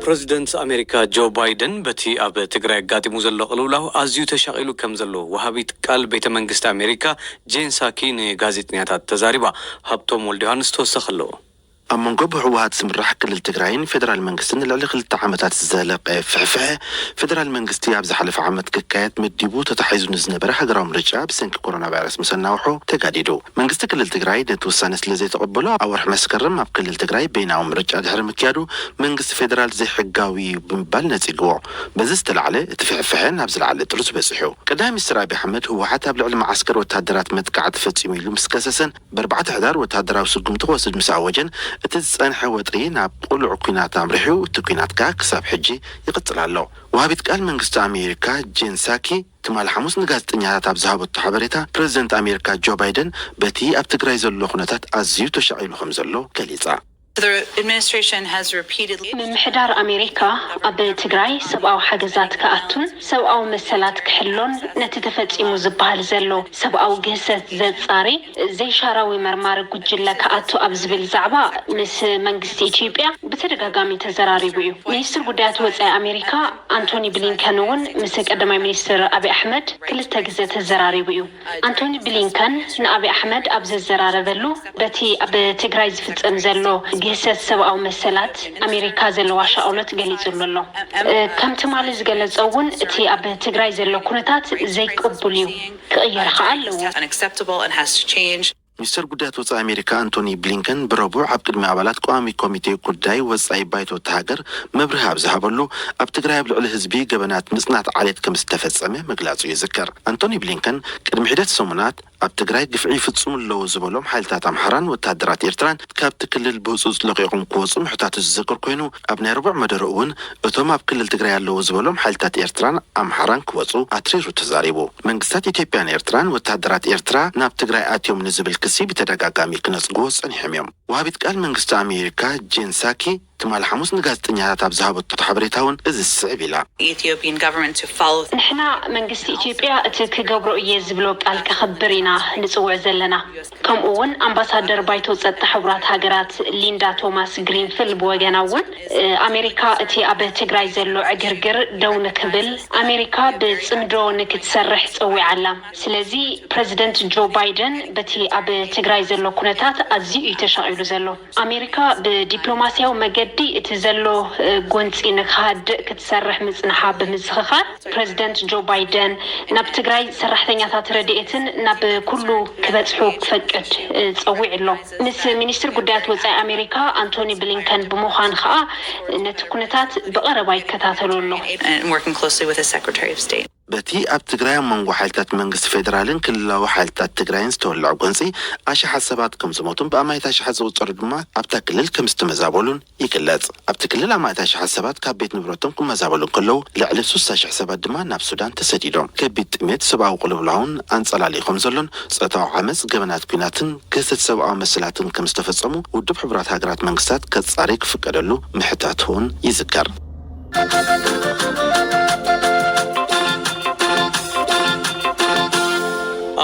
ፕረዚደንት ኣሜሪካ ጆ ባይደን በቲ ኣብ ትግራይ ኣጋጢሙ ዘሎ ቅልውላው ኣዝዩ ተሻቒሉ ከም ዘሎ ወሃቢት ቃል ቤተ መንግስቲ ኣሜሪካ ጄን ሳኪ ንጋዜጠኛታት ተዛሪባ። ሃብቶም ወልደ ዮሃንስ ተወሰኸ ኣለዎ። ኣብ መንጎ ብህወሓት ዝምራሕ ክልል ትግራይን ፌደራል መንግስትን ንልዕሊ ክልተ ዓመታት ዝዘለቀ ፍሕፍሐ፣ ፌደራል መንግስቲ ኣብ ዝሓለፈ ዓመት ክካየድ መዲቡ ተታሒዙ ንዝነበረ ሃገራዊ ምርጫ ብሰንኪ ኮሮና ቫይረስ ምስ ኣናውሖ ተጋዲዱ። መንግስቲ ክልል ትግራይ ነቲ ውሳነ ስለ ዘይተቐበሎ፣ ኣብ ወርሒ መስከረም ኣብ ክልል ትግራይ በይናዊ ምርጫ ድሕሪ ምክያዱ፣ መንግስቲ ፌደራል ዘይሕጋዊ እዩ ብምባል ነጺግዎ። በዚ ዝተላዕለ እቲ ፍሕፍሐ ናብ ዝለዓለ ጥርዙ በጺሑ። ቀዳማይ ሚኒስትር ኣብይ ኣሕመድ፣ ህወሓት ኣብ ልዕሊ መዓስከር ወታደራት መጥቃዕቲ ፈጺሙ ኢሉ ምስ ከሰሰን፣ ብኣርባዕተ ሕዳር ወታደራዊ ስጉምቲ ክወስድ ምስ ኣወጀን፣ እቲ ዝጸንሐ ወጥሪ ናብ ቅሉዕ ኲናት ኣምሪሑ፣ እቲ ኲናት ከኣ ክሳብ ሕጂ ይቕጽል ኣሎ። ወሃቢት ቃል መንግስቲ ኣሜሪካ ጄን ሳኪ፣ ትማሊ ሓሙስ ንጋዜጠኛታት ኣብ ዝሃበቶ ሓበሬታ፣ ፕረዚደንት ኣሜሪካ ጆ ባይደን በቲ ኣብ ትግራይ ዘሎ ኩነታት ኣዝዩ ተሻቒሉ ከም ዘሎ ገሊጻ። The administration has repeatedly ምምሕዳር ኣሜሪካ ኣብ ትግራይ ሰብኣዊ ሓገዛት ክኣቱን ሰብኣዊ መሰላት ክሕሎን፣ ነቲ ተፈጺሙ ዝበሃል ዘሎ ሰብኣዊ ግህሰት ዘጻሪ ዘይሻራዊ መርማሪ ጉጅለ ክኣቱ ኣብ ዝብል ዛዕባ ምስ መንግስቲ ኢትዮጵያ ብተደጋጋሚ ተዘራሪቡ እዩ። ሚኒስትር ጉዳያት ወጻኢ ኣሜሪካ ኣንቶኒ ብሊንከን እውን ምስ ቀዳማይ ሚኒስትር ኣብይ ኣሕመድ ክልተ ግዘ ተዘራሪቡ እዩ። ኣንቶኒ ብሊንከን ንኣብይ ኣሕመድ ኣብ ዘዘራረበሉ፣ በቲ ኣብ ትግራይ ዝፍጸም ዘሎ ግህሰት ሰብኣዊ መሰላት ኣሜሪካ ዘለዋ ሻቕሎት ገሊጹሉ ኣሎ። እ፣ ከም ትማሊ ዝገለጸ እውን፣ እቲ ኣብ ትግራይ ዘሎ ኩነታት ዘይቅቡል እዩ፣ ክቕየር ኸኣ ኣለዎ። Unacceptable and has to change. ሚኒስተር ጉዳያት ወጻኢ ኣሜሪካ ኣንቶኒ ብሊንከን ብረቡዕ ኣብ ቅድሚ ኣባላት ቀዋሚ ኮሚቴ ጉዳይ ወጻኢ ባይቶ እታ ሃገር መብርሂ ኣብ ዝሃበሉ፣ ኣብ ትግራይ ኣብ ልዕሊ ህዝቢ ገበናት ምጽናት ዓሌት ከም ዝተፈጸመ ምግላጹ ይዝከር። ኣንቶኒ ብሊንከን ቅድሚ ሒደት ሰሙናት ኣብ ትግራይ ግፍዒ ይፍጽሙ ኣለዉ ዝበሎም ሓይልታት ኣምሓራን ወታደራት ኤርትራን ካብቲ ክልል ብህጹጽ ለቒቖም ክወጹ ምሕታቱ ዝዝከር ኮይኑ፣ ኣብ ናይ ረቡዕ መደሩ እውን እቶም ኣብ ክልል ትግራይ ኣለዉ ዝበሎም ሓይልታት ኤርትራን ኣምሓራን ክወጹ ኣትሪሩ ተዛሪቡ። መንግስታት ኢትዮጵያን ኤርትራን ወታደራት ኤርትራ ናብ ትግራይ ኣትዮም ንዝብል ክሲ ብተደጋጋሚ ክነጽግዎ ጸኒሖም እዮም። ወሃቢት ቃል መንግስቲ ኣሜሪካ ጄን ሳኪ ትማሊ ሓሙስ ንጋዜጠኛታት ኣብ ዝሃበቶ ሓበሬታ እውን እዚ ዝስዕብ ኢላ። Ethiopian government to follow. ንሕና መንግስቲ ኢትዮጵያ እቲ ክገብሮ እየ ዝብሎ ቃል ከኽብር ኢና ንጽውዕ ዘለና። ከምኡ እውን ኣምባሳደር ባይቶ ጸጥታ ሕቡራት ሃገራት ሊንዳ ቶማስ ግሪንፊል ብወገና እውን፣ እ፣ ኣሜሪካ እቲ ኣብ ትግራይ ዘሎ ዕግርግር ደው ንክብል ኣሜሪካ ብጽምዶ ንክትሰርሕ ጸዊዓ ኣላ። ስለዚ ፕረዚደንት ጆ ባይደን በቲ ኣብ ትግራይ ዘሎ ኩነታት ኣዝዩ እዩ ተሻቒሉ ዘሎ። ኣሜሪካ ብዲፕሎማስያዊ መገዲ እቲ ዘሎ፣ እ፣ ጎንጺ ንክሃድእ ክትሰርሕ ምጽንሓ ብምዝኽኻር፣ ፕረዚደንት ጆ ባይደን ናብ ትግራይ ሰራሕተኛታት ረድኤትን ናብ ኩሉ ክበጽሑ ክፈቅድ፣ እ፣ ጸዊዑ ኣሎ። ምስ ሚኒስትር ጉዳያት ወጻኢ ኣሜሪካ ኣንቶኒ ብሊንከን ብምዃን ኸኣ ነቲ ኩነታት ብቐረባ ይከታተሎ ኣሎ። And working closely with his Secretary of State. በቲ ኣብ ትግራይ ኣብ መንጎ ሓይልታት መንግስቲ ፌደራልን ክልላዊ ሓይልታት ትግራይን ዝተወልዐ ጎንጺ ኣሽሓት ሰባት ከም ዝሞቱን ብኣማኢት ኣሽሓት ዝቑጸሩ ድማ ኣብታ ክልል ከም ዝተመዛበሉን ይግለጽ። ኣብቲ ክልል ኣማኢት ኣሽሓት ሰባት ካብ ቤት ንብረቶም ክመዛበሉ እንከለዉ፣ ልዕሊ ስሳ ሽሕ ሰባት ድማ ናብ ሱዳን ተሰዲዶም። ከቢድ ጥሜት፣ ሰብኣዊ ቅልውላውን ኣንጸላልዩ ከም ዘሎን፣ ጾታዊ ዓመጽ፣ ገበናት ኲናትን ግህሰት ሰብኣዊ መሰላትን ከም ዝተፈጸሙ ውድብ ሕቡራት ሃገራት መንግስታት ከጻሪ ክፍቀደሉ ምሕታቱ እውን ይዝከር።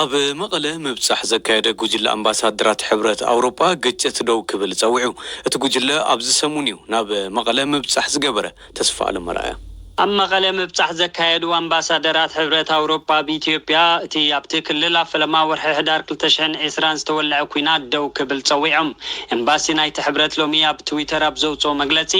ኣብ መቐለ ምብጻሕ ዘካየደ ጉጅለ ኣምባሳደራት ሕብረት ኣውሮጳ ግጭት ደው ክብል ጸዊዑ። እቲ ጉጅለ ኣብዚ ሰሙን እዩ ናብ መቐለ ምብጻሕ ዝገበረ። ተስፋ ኣለመርኣያ። ኣብ መቐለ ምብጻሕ ዘካየዱ ኣምባሳደራት ሕብረት ኣውሮጳ ኣብ ኢትዮጵያ፣ እቲ ኣብቲ ክልል ኣብ ፈለማ ወርሒ ሕዳር ክልተ ሽሕን ዕስራን ዝተወልዐ ኲናት ደው ክብል ጸዊዖም። ኤምባሲ ናይቲ ሕብረት ሎሚ ኣብ ትዊተር ኣብ ዘውጽኦ መግለጺ፣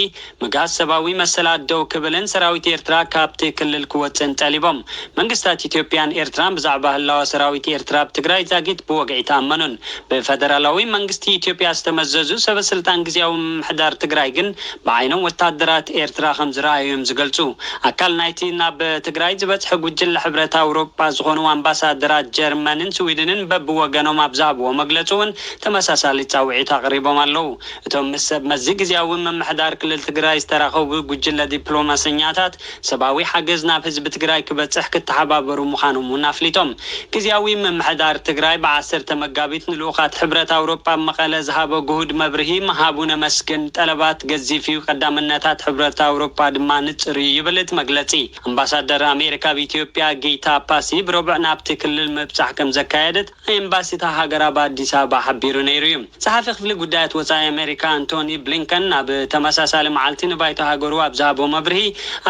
ምግሃስ ሰብኣዊ መሰላት ደው ክብልን ሰራዊት ኤርትራ ካብቲ ክልል ክወጽእን ጠሊቦም። መንግስታት ኢትዮጵያን ኤርትራን ብዛዕባ ህላወ ሰራዊት ኤርትራ ኣብ ትግራይ ዛጊት ብወግዒ ተኣመኑን። ብፈደራላዊ መንግስቲ ኢትዮጵያ ዝተመዘዙ ሰበ ስልጣን ግዝያዊ ምምሕዳር ትግራይ ግን ብዓይኖም ወታደራት ኤርትራ ከም ዝረኣዩ እዮም ዝገልጹ። ኣካል ናይቲ ናብ ትግራይ ዝበጽሐ ጉጅለ ሕብረት ኣውሮጳ ዝኾኑ ኣምባሳደራት ጀርመንን ስዊድንን በብወገኖም ኣብ ዝሃብዎ መግለጺ እውን ተመሳሳሊ ጻውዒት ኣቕሪቦም ኣለዉ። እቶም ምስ ሰብ መዚ ግዝያዊ ምምሕዳር ክልል ትግራይ ዝተራኸቡ ጉጅለ ዲፕሎማሰኛታት፣ ሰብኣዊ ሓገዝ ናብ ህዝቢ ትግራይ ክበጽሕ ክተሓባበሩ ምዃኖም እውን ኣፍሊጦም። ግዝያዊ ምምሕዳር ትግራይ ብዓሰርተ መጋቢት ንልኡኻት ሕብረት ኣውሮጳ ኣብ መቐለ ዝሃቦ ግሁድ መብርሂ ምሃቡ ነመስግን፣ ጠለባት ገዚፍ እዩ፣ ቀዳምነታት ሕብረት ኣውሮጳ ድማ ንጽር እዩ ይብል። ዝፍልጥ መግለጺ። ኣምባሳደር ኣሜሪካ ኣብ ኢትዮጵያ ጊታ ፓሲ ብረቡዕ ናብቲ ክልል ምብጻሕ ከም ዘካየደት ኤምባሲ እታ ሃገር ኣብ ኣዲስ ኣበባ ሓቢሩ ነይሩ እዩ። ጸሓፊ ክፍሊ ጉዳያት ወጻኢ ኣሜሪካ ኣንቶኒ ብሊንከን ኣብ ተመሳሳሊ መዓልቲ ንባይቶ ሃገሩ ኣብ ዝሃቦ መብርሂ፣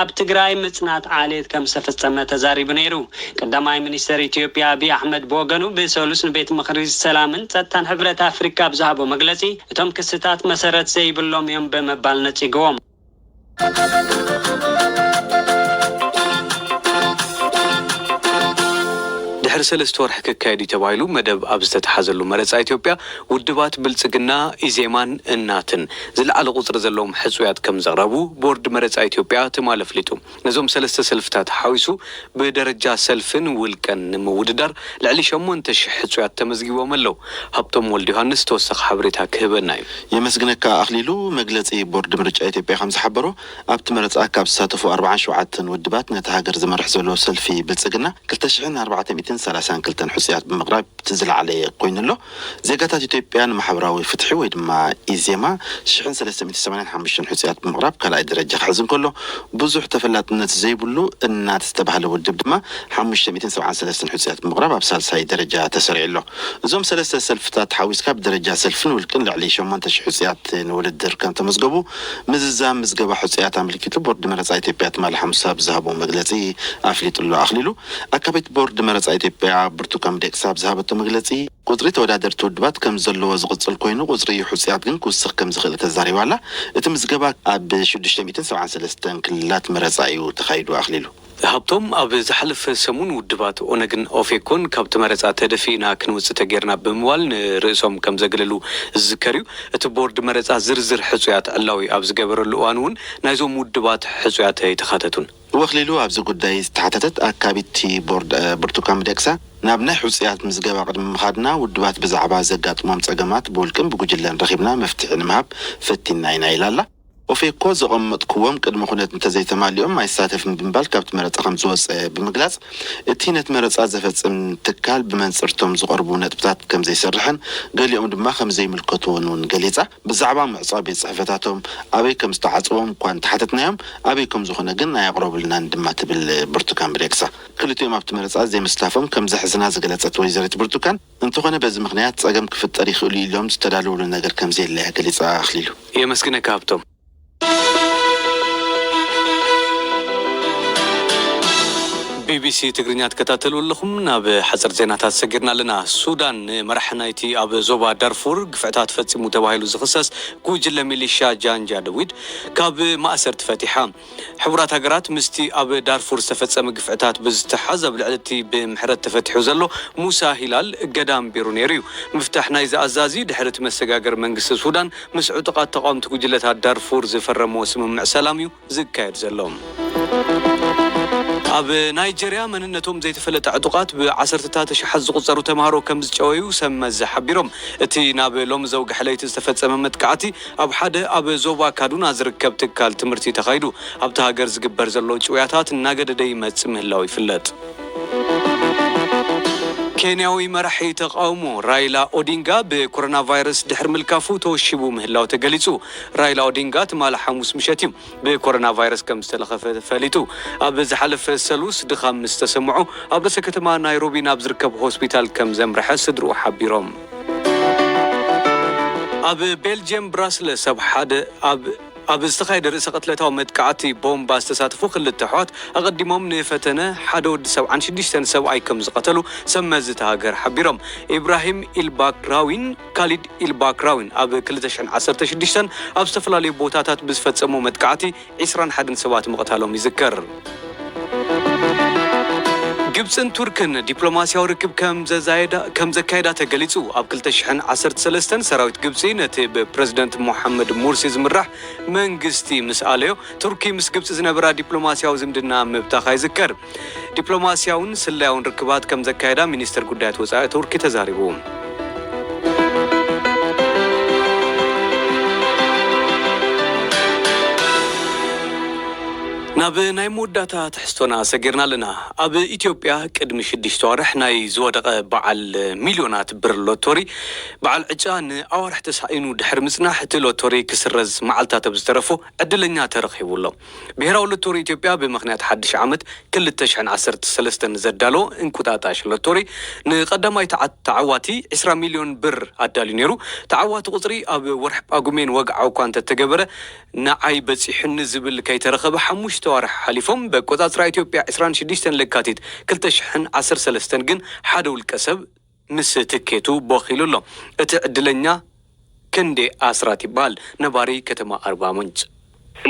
ኣብ ትግራይ ምጽናት ዓሌት ከም ዝተፈጸመ ተዛሪቡ ነይሩ። ቀዳማይ ሚኒስተር ኢትዮጵያ ኣብይ ኣሕመድ ብወገኑ ብሰሉስ ንቤት ምኽሪ ሰላምን ጸጥታን ሕብረት ኣፍሪካ ኣብ ዝሃቦ መግለጺ፣ እቶም ክስታት መሰረት ዘይብሎም እዮም ብምባል ነጺግዎም። ድሕሪ ሰለስተ ወርሒ ክካየድ እዩ ተባሂሉ መደብ ኣብ ዝተተሓዘሉ መረጻ ኢትዮጵያ፣ ውድባት ብልጽግና፣ ኢዜማን እናትን ዝለዓለ ቁጽሪ ዘለዎም ሕጹያት ከም ዘቕረቡ ቦርድ መረጻ ኢትዮጵያ ትማሊ ኣፍሊጡ። ነዞም ሰለስተ ሰልፍታት ሓዊሱ ብደረጃ ሰልፍን ውልቀን ንምውድዳር ልዕሊ ሸሞንተ ሽሕ ሕጹያት ተመዝጊቦም ኣለዉ። ሃብቶም ወልደ ዮሃንስ ተወሳኺ ሓበሬታ ክህበና እዩ። የመስግነካ ኣኽሊሉ። መግለጺ ቦርድ ምርጫ ኢትዮጵያ ከም ዝሓበሮ፣ ኣብቲ መረጻ ካብ ዝሳተፉ ኣርባዓን ሸውዓተን ውድባት ነቲ ሃገር ዝመርሕ ዘሎ ሰልፊ ብልጽግና ክልተ ሽሕን ኣርባዕተ ሚእትን ሰላሳን ክልተን ሕጹያት ብምቕራብ እቲ ዝለዓለ ኮይኑ ኣሎ። ዜጋታት ኢትዮጵያ ንማሕበራዊ ፍትሒ ወይ ድማ ኢዜማ ሽሕን ሰለስተ ሚእትን ሰማንያን ሓሙሽተን ሕጹያት ብምቕራብ ካልኣይ ደረጃ ክሕዝ እንከሎ፣ ብዙሕ ተፈላጥነት ዘይብሉ እናት ዝተባህለ ውድብ ድማ ሓሙሽተ ሚእትን ሰብዓን ሰለስተን ሕጹያት ብምቕራብ ኣብ ሳልሳይ ደረጃ ተሰሪዑ ኣሎ። እዞም ሰለስተ ሰልፍታት ሓዊስካ ብደረጃ ሰልፍን ውልቅን ልዕሊ ሸሞንተ ሽሕ ሕጹያት ንውድድር ከም ተመዝገቡ ምዝዛም ምዝገባ ሕጹያት ኣመልኪቱ ቦርድ መረጻ ኢትዮጵያ ትማሊ ሓሙስ ኣብ ዝሃቦ መግለጺ ኣፍሊጡ ኣሎ። ኣኽሊሉ፣ ኣካቢት ቦርድ መረጻ ኢትዮጵያ ብርቱካን ሚደቅሳ ኣብ ዝሃበቶ መግለጺ፣ ቁጽሪ ተወዳደርቲ ውድባት ከም ዘለዎ ዝቕጽል ኮይኑ፣ ቁጽሪ ሕጹያት ግን ክውስኽ ከም ዝኽእል ተዛሪባ ኣላ። እቲ ምዝገባ ኣብ ሽዱሽተ ሚእትን ሰብዓን ሰለስተን ክልላት መረጻ እዩ ተኻይዱ። ኣኽሊሉ። ሃብቶም፣ ኣብ ዝሓለፈ ሰሙን ውድባት ኦነግን ኦፌኮን ካብቲ መረጻ ተደፊእና ክንውጽእ ተጌርና ብምባል ንርእሶም ከም ዘግለሉ ዝዝከር እዩ። እቲ ቦርድ መረጻ ዝርዝር ሕጹያት ዕላዊ ኣብ ዝገበረሉ እዋን እውን ናይዞም ውድባት ሕጹያት ኣይተኻተቱን። ወክሊሉ ኣብዚ ጉዳይ ዝተሓተተት ኣካቢቲ ቦርድ፣ እ፣ ብርቱካን ሚደቅሳ፣ ናብ ናይ ሕጹያት ምዝገባ ቅድሚ ምኻድና ውድባት ብዛዕባ ዘጋጥሞም ጸገማት ብውልቅን ብጉጅለን ረኺብና መፍትሒ ንምሃብ ፈቲና ኢና ኢላ ኣላ። ኦፌኮ ዘቐመጥክዎም ቅድመ ኩነት እንተዘይተማሊኦም ኣይሳተፍን ብምባል ካብቲ መረጻ ከም ዝወጸ ብምግላጽ፣ እቲ ነቲ መረጻ ዘፈጽም ትካል ብመንጽርቶም ዝቐርቡ ነጥብታት ከም ዘይሰርሕን ገሊኦም ድማ ከም ዘይምልከትዎን እውን ገሊጻ። ብዛዕባ ምዕጻው ቤት ጽሕፈታቶም ኣበይ ከም ዝተዓጽዎም እኳ እንተሓተትናዮም፣ ኣበይ ከም ዝኾነ ግን ኣየቕረቡልናን ድማ ትብል ብርቱካን ሚደቅሳ። ክልቲኦም ኣብቲ መረጻ ዘይምስታፎም ከም ዘሕዝና ዝገለጸት ወይዘሪት ብርቱካን፣ እንተኾነ በዚ ምኽንያት ጸገም ክፍጠር ይኽእሉ ኢሎም ዝተዳለውሉ ነገር ከም ዘየለያ ገሊጻ። ኣኽሊሉ። የመስግነካ ሃብቶም። ቢቢሲ ትግርኛ ትከታተሉ ኣለኹም። ናብ ሓጸር ዜናታት ሰጊርና ኣለና። ሱዳን ንመራሒ ናይቲ ኣብ ዞባ ዳርፉር ግፍዕታት ፈጺሙ ተባሂሉ ዝኽሰስ ጉጅለ ሚሊሻ ጃንጃ ደዊድ ካብ ማእሰርቲ ፈቲሓ። ሕቡራት ሃገራት ምስቲ ኣብ ዳርፉር ዝተፈጸመ ግፍዕታት ብዝተሓዝ ኣብ ልዕሊ እቲ ብምሕረት ተፈቲሑ ዘሎ ሙሳ ሂላል እገዳ ኣንቢሩ ነይሩ እዩ። ምፍታሕ ናይዚ ኣዛዚ ድሕሪ እቲ መሰጋገር መንግስቲ ሱዳን ምስ ዕጡቓት ተቓወምቲ ጉጅለታት ዳርፉር ዝፈረምዎ ስምምዕ ሰላም እዩ ዝካየድ ዘሎ። ኣብ ናይጀርያ መንነቶም ዘይተፈለጠ ዕጡቓት ብዓሰርተታት ኣሽሓት ዝቑጸሩ ተምሃሮ ከም ዝጨወዩ ሰብ መዚ ሓቢሮም። እቲ ናብ ሎሚ ዘውግሐ ለይቲ ዝተፈጸመ መጥቃዕቲ ኣብ ሓደ ኣብ ዞባ ካዱና ዝርከብ ትካል ትምህርቲ ተኻይዱ። ኣብታ ሃገር ዝግበር ዘሎ ጭውያታት እናገደደ ይመጽእ ምህላው ይፍለጥ። ኬንያዊ መራሒ ተቓውሞ ራይላ ኦዲንጋ ብኮሮና ቫይረስ ድሕሪ ምልካፉ ተወሺቡ ምህላው ተገሊጹ። ራይላ ኦዲንጋ ትማሊ ሓሙስ ምሸት እዩ ብኮሮና ቫይረስ ከም ዝተለኸፈ ፈሊጡ። ኣብ ዝሓለፈ ሰሉስ ድኻም ምስ ተሰምዖ ኣብ ርእሰ ከተማ ናይሮቢ ናብ ዝርከብ ሆስፒታል ከም ዘምርሐ ስድርኡ ሓቢሮም። ኣብ ቤልጅየም ብራስለስ ኣብ ሓደ ኣብ ኣብ ዝተኻየደ ርእሰ ቅትለታዊ መጥቃዕቲ ቦምባ ዝተሳተፉ ክልተ ኣሕዋት ኣቐዲሞም ንፈተነ ሓደ ወዲ ሰብዓን ሽዱሽተን ሰብኣይ ከም ዝቐተሉ ሰብ መዚ እታ ሃገር ሓቢሮም። ኢብራሂም ኢልባክራዊን ካሊድ ኢልባክራዊን ኣብ ክልተ ሽሕን ዓሰርተ ሽዱሽተን ኣብ ዝተፈላለዩ ቦታታት ብዝፈጸሞ መጥቃዕቲ ዒስራን ሓደን ሰባት ምቕታሎም ይዝከር። ግብጽን ቱርክን ዲፕሎማስያዊ ርክብ ከም ዘዛየዳ-፣ ከም ዘካየዳ ተገሊጹ። ኣብ ክልተ ሽሕን ዓሰርተ ሰለስተን ሰራዊት ግብጺ ነቲ ብፕረዚደንት ሞሓመድ ሙርሲ ዝምራሕ መንግስቲ ምስ ኣለዮ፣ ቱርኪ ምስ ግብጺ ዝነበራ ዲፕሎማስያዊ ዝምድና ምብታኻ ይዝከር። ዲፕሎማስያውን ስለያውን ርክባት ከም ዘካየዳ ሚኒስተር ጉዳያት ወጻኢ ቱርኪ ተዛሪቡ። ናብ ናይ መወዳእታ ትሕዝቶና ሰጊርና ኣለና። ኣብ ኢትዮጵያ ቅድሚ ሽዱሽተ ኣዋርሕ ናይ ዝወደቐ በዓል ሚልዮናት ብር ሎቶሪ በዓል ዕጫ ንኣዋርሕ ተሳኢኑ ድሕሪ ምጽናሕ፣ እቲ ሎቶሪ ክስረዝ መዓልታት ኣብ ዝተረፎ ዕድለኛ ተረኺቡ ኣሎ። ብሄራዊ ሎቶሪ ኢትዮጵያ ብምኽንያት ሓድሽ ዓመት ክልተ ሽሕን ዓሰርተ ሰለስተን ዘዳለዎ እንቁጣጣሽ ሎቶሪ ንቐዳማይ ተዓ-፣ ተዓዋቲ ዕስራ ሚልዮን ብር ኣዳልዩ ነይሩ። ተዓዋቲ ቁጽሪ ኣብ ወርሒ ጳጉሜን ወግዓዊ እኳ እንተተገበረ፣ ንዓይ በጺሑኒ ዝብል ከይተረኸበ ሓሙሽተ ኣዋርሕ ሓሊፎም። ብኣቆጻጽራ ኢትዮጵያ ዕስራን ሽዱሽተን ለካቲት ክልተ ሽሕን ዓሰርተ ሰለስተን ግን ሓደ ውልቀ ሰብ ምስ ትኬቱ ቦኺሉ ኣሎ። እቲ ዕድለኛ ክንዴ ኣስራት ይበሃል። ነባሪ ከተማ ኣርባ ምንጭ።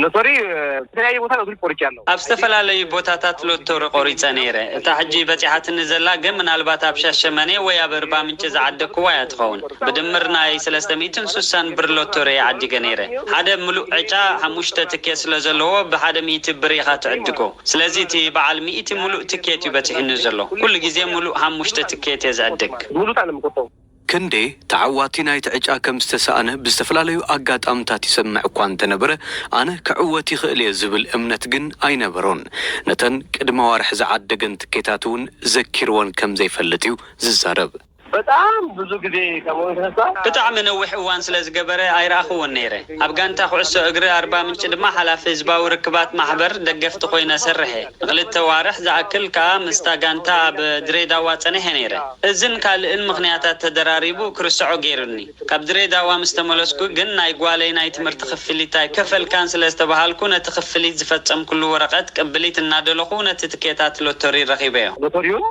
ሎተሪ፣ እ፣ በተለያየ ቦታ ሎተሪ ቆርጫለሁ። ኣብ ዝተፈላለዩ ቦታታት ሎቶሪ ቆሪጸ ነይረ። እታ ሕጂ በጺሓትኒ ዘላ ግን ምናልባት ኣብ ሻሸመኔ ወይ ኣብ ኣርባ ምንጭ ዝዓደግኩዋ እያ ትኸውን። ብድምር ናይ ሰለስተ ሚእትን ስሳን ብር ሎቶሪ እየ ዓዲገ ነይረ። ሓደ ምሉእ ዕጫ ሓሙሽተ ትኬት ስለ ዘለዎ ብሓደ ሚእቲ ብር ኢኻ ትዕድጎ። ስለዚ እቲ በዓል ሚእቲ ምሉእ ትኬት እዩ በጺሑኒ ዘሎ። ኩሉ ግዜ ምሉእ ሓሙሽተ ትኬት እየ ዝዕድግ። ሙሉ ታለም ቆጠው። ክንዴ ተዓዋቲ ናይቲ ዕጫ ከም ዝተሳእነ ብዝተፈላለዩ ኣጋጣምታት ይሰምዕ እኳ እንተነበረ፣ ኣነ ክዕወት ይኽእል እየ ዝብል እምነት ግን ኣይነበሮን። ነተን ቅድሚ ኣዋርሕ ዝዓደገን ትኬታት እውን ዘኪርወን ከም ዘይፈልጥ እዩ ዝዛረብ። በጣም ብዙ ጊዜ ከመሆኑ የተነሳ ብጣዕሚ ነዊሕ እዋን ስለ ዝገበረ ኣይረኣኽዎን ነይረ። ኣብ ጋንታ ኩዕሶ እግሪ ኣርባ ምንጭ ድማ ሓላፊ ህዝባዊ ርክባት ማሕበር ደገፍቲ ኮይነ ሰርሐ። ንክልተ ዋርሕ ዝኣክል ከኣ ምስታ ጋንታ ኣብ ድሬዳዋ ጸኒሐ ነይረ። እዝን ካልእን ምኽንያታት ተደራሪቡ ክርስዖ ገይሩኒ። ካብ ድሬዳዋ ምስ ተመለስኩ ግን ናይ ጓለይ ናይ ትምህርቲ ክፍሊት ኣይከፈልካን ስለ ዝተባሃልኩ ነቲ ክፍሊት ዝፈጸምኩሉ ወረቐት ቅብሊት እናደለኹ ነቲ ትኬታት ሎተሪ ረኺበዮ። ሎተሪውን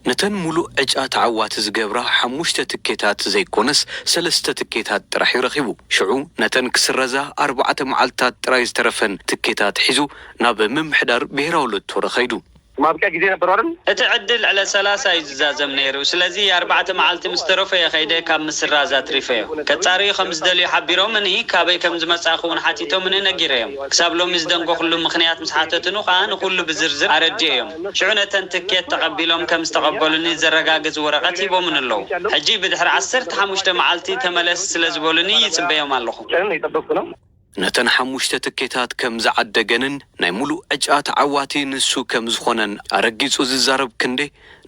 ነተን ሙሉእ ዕጫ ተዓዋቲ ዝገብራ ሓሙሽተ ትኬታት ዘይኮነስ ሰለስተ ትኬታት ጥራሕ እዩ ረኺቡ። ሽዑ ነተን ክስረዛ ኣርባዕተ መዓልታት ጥራይ ዝተረፈን ትኬታት ሒዙ ናብ ምምሕዳር ብሄራዊ ሎቶሪ ከይዱ። ማብቂያ ግዜ ነበሩ አይደል? እቲ ዕድል ዕለት ሰላሳ እዩ ዝዛዘም ነይሩ። ስለዚ ኣርባዕተ መዓልቲ ምስ ተረፎ እየ ከይደ ካብ ምስራዝ ኣትሪፈዮ። ከጻርዩ ከም ዝደልዩ ሓቢሮምኒ፣ ካበይ ከም ዝመጻእኩ እውን ሓቲቶምኒ ነጊረዮም። ክሳብ ሎሚ ዝደንጎኹሉ ምኽንያት ምስ ሓተቱኒ ከኣ ንኹሉ ብዝርዝር ኣረዲኤዮም። ሽዑ ነተን ትኬት ተቐቢሎም ከም ዝተቐበሉኒ ዘረጋግጽ ወረቐት ሂቦምኒ ኣለዉ። ሕጂ ብድሕሪ ዓሰርተ ሓሙሽተ መዓልቲ ተመለስ ስለ ዝበሉኒ ይጽበዮም ኣለኹ። ቀን እየጠበቅኩ ነው። ነተን ሓሙሽተ ትኬታት ከም ዝዓደገንን ናይ ሙሉእ ዕጫ ተዓዋቲ ንሱ ከም ዝኾነን ኣረጊጹ ዝዛረብ ክንዴ፣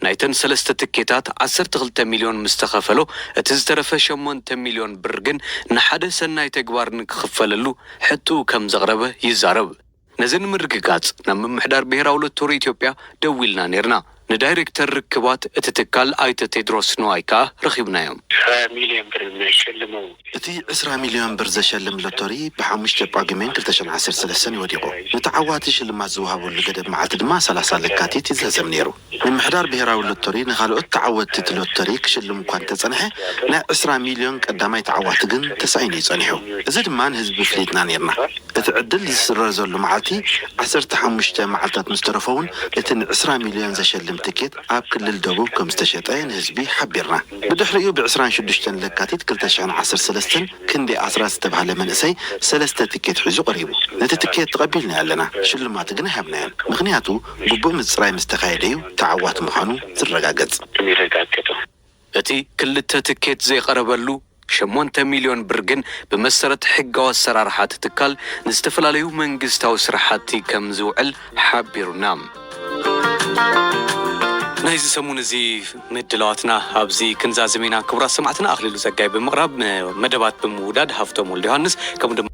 ናይተን ሰለስተ ትኬታት ዓሰርተ ክልተ ሚልዮን ምስ ተኸፈሎ፣ እቲ ዝተረፈ ሸሞንተ ሚልዮን ብር ግን ንሓደ ሰናይ ተግባር ንክኽፈለሉ ሕቶኡ ከም ዘቕረበ ይዛረብ። ነዚ ንምርግጋጽ ናብ ምምሕዳር ብሄራዊ ሎቶሪ ኢትዮጵያ ደዊልና ነይርና። ንዳይሬክተር ርክባት እቲ ትካል ኣይተ ቴድሮስ ንዋይ ከኣ ረኺብናዮም። ሀያ ሚሊዮን ብር የሚያሸልመው እቲ ዕስራ ሚልዮን ብር ዘሸልም ሎቶሪ ብሓሙሽተ ጳጉሜን ክልተ ሽሕን ዓሰርተ ሰለስተን እዩ ወዲቑ። ንተዓዋቲ ሽልማት ዝወሃበሉ ገደብ መዓልቲ ድማ ሰላሳ ለካቲት ይዛዘም ነይሩ። ምምሕዳር ብሄራዊ ሎቶሪ ንኻልኦት ተዓወትቲ እቲ ሎቶሪ ክሽልም እኳ እንተጸንሐ፣ ናይ ዕስራ ሚልዮን ቀዳማይ ተዓዋቲ ግን ተሳኢኑ እዩ ጸኒሑ። እዚ ድማ ንህዝቢ ኣፍሊጥና ነይርና። እቲ ዕድል ዝስረዘሉ መዓልቲ ዓሰርተ ሓሙሽተ መዓልታት ምስ ተረፎ እውን፣ እቲ ንዕስራ ሚልዮን ዘሸልም ትኬት ኣብ ክልል ደቡብ ከም ዝተሸጠ ንህዝቢ ሓቢርና። ብድሕሪኡ ብዕስራን ሽዱሽተን ለካቲት ክልተ ሽሕን ዓሰርተ ሰለስተን ክንዴ ኣስራት ዝተባህለ መንእሰይ ሰለስተ ትኬት ሒዙ ቀሪቡ። ነቲ ትኬት ተቐቢልናዮ ኣለና፣ ሽልማቱ ግን ኣይሃብናዮን። ምኽንያቱ ግቡእ ምጽራይ ምስ ተኻየደ እዩ ተዓዋቲ ምዃኑ ዝረጋገጽ። የሚረጋገጠው። እቲ ክልተ ትኬት ዘይቐረበሉ ሸሞንተ ሚልዮን ብር ግን ብመሰረት ሕጋዊ ኣሰራርሓ እቲ ትካል ንዝተፈላለዩ መንግስታዊ ስራሕቲ ከም ዝውዕል ሓቢሩና። ናይዚ ሰሙን እዚ ምድላዋትና ኣብዚ ክንዛዝም ኢና። ክቡራት ሰማዕትና፣ ኣኽሊሉ ጸጋይ ብምቕራብ፣ መደባት ብምውዳድ ሃፍቶም ወልደ ዮሃንስ፣ ከምኡ ድማ